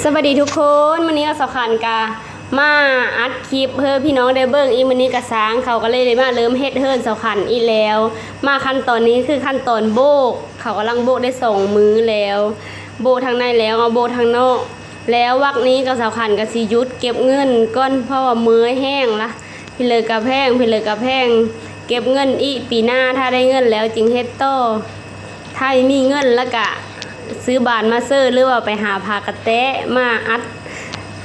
ສະບາຍດີທຸກຄົນ, ມື້ນີ້ກໍສາວຂັນກະມາອັດຄລິບໃຫ້ພີ່ນ້ອງໄດ້ເບິ່ງອີກ. ມື້ນີ້ກະຊ່າງເຂົາກໍເລີຍໄດ້ມາເລີ່ມເຮັດເຮືອນສາວຂັນອີກແລ້ວ. ມາຂັ້ນຕອນນີ້ຄືຂັ້ນຕອນໂບກ, ເຂົາກຳລັງໂບກໄດ້ສອງມື້ແລ້ວ, ໂບກທາງໃນແລ້ວ ເອົາໂບກທາງນອກ. ແລ້ວວັກນີ້ກໍສາວຂັນກໍຊິຢຸດເກັບເງິນກ່ອນ ເພາະວ່າເມື່ອຍແຮງລະ. ພີເລີກະແພງ, ພີເລີກະແພງ, ເກັບເງິນອີກ, ປີໜ້າຖ້າໄດ້ເງິນແລ້ວຈຶ່ງເຮັດຕໍ່. ຖ້າມີເງິນແລ້ວກະຊື້ບານມາເສີ ຫຼືວ່າໄປຫາຜ້າກະແຕະມາອັດ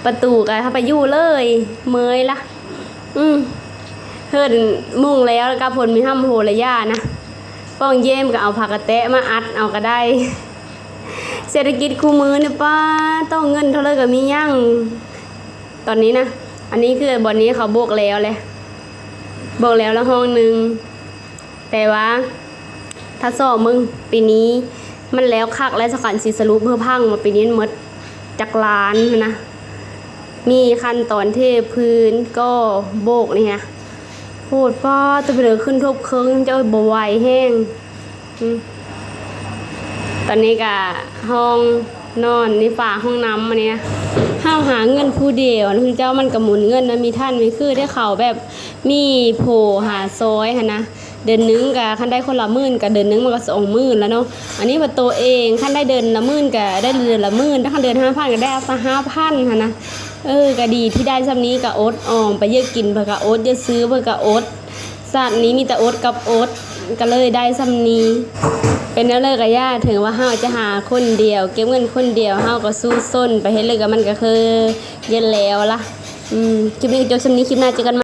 ປະຕູ ກະໄປຢູ່ເລີຍ, ເມື່ອຍລະ. ອືມ ເຮືອນມຸງແລ້ວ ແລ້ວກະຝົນມີຫ້ຳໂຫລະຢ່ານະ, ປ່ອງເຢ້ມກະເອົາຜ້າກະແຕະມາອັດເອົາກະໄດ້. ເສດຖະກິດຄູ່ມື້ນີ້ ປ້າ ຕ້ອງເງິນເທົ່າໃດກະມີຫຍັງ. ຕອນນີ້ນະ ອັນນີ້ຄືບ່ອນນີ້ເຂົາໂບກແລ້ວແຫຼະ, ໂບກແລ້ວລະຫ້ອງໜຶ່ງ. ແຕ່ວ່າຖ້າຊອກເບິ່ງປີນີ້ມັນແລ້ວຄັກແລ້ວ, ສາວຂັນຊິສະຫຼຸບໃຫ້ຟັງວ່າປີນີ້ມັນໝົດຈັກລ້ານຫັ້ນນະ. ມີຂັ້ນຕອນເທພື້ນ, ກໍ່ໂບກນີ້ນະ. ໂພດປ້າ ແຕ່ເພິ່ນເອົາຂຶ້ນທົບເຄິ່ງ ເຈົ້າ ບໍ່ໄຫວແຮງ. ອືມ ຕອນນີ້ກະຫ້ອງນອນນີ້, ຝາຫ້ອງນ້ຳອັນນີ້ນະ. ເຮົາຫາເງິນຜູ້ດຽວ ເຈົ້າ ມັນກະໝູນເງິນນະ, ມີທ່ານມີຄື ແຕ່ເຂົາແບບມີໂຜຫາຊອຍຫັ້ນນະ. ເດືອນໜຶ່ງກະຄັນໄດ້ຄົນລະໝື່ນ ກະເດືອນໜຶ່ງມັນກະສອງໝື່ນລະເນາະ. ອັນນີ້ວ່າໂຕເອງ ຄັນໄດ້ເດືອນລະໝື່ນກະໄດ້ເດືອນລະໝື່ນ, ຄັນເດືອນຫ້າພັນກະໄດ້ຫ້າພັນຫັ້ນນະ. ເອີ ກະດີທີ່ໄດ້ຊ່ຳນີ້, ກະອົດອອມ, ໄປຢາກກິນເພິ່ນກະອົດ, ຢາກຊື້ເພິ່ນກະອົດ. ຊາດນີ້ມີແຕ່ອົດກັບອົດ ກະເລີຍໄດ້ຊ່ຳນີ້. ເປັນແນວໃດກະຢ່າ, ເຖິງວ່າເຮົາຈະຫາຄົນດຽວ ເກັບເງິນຄົນດຽວ, ເຮົາກະສູ້ຊົນໄປເຮັດເລີຍ, ກະມັນກະຄືເຮັດແລ້ວລະ. ອືມ ຄລິບນີ້ກະຈົບຊ່ຳນີ້, ຄລິບໜ້າເຈີກັນໃໝ່.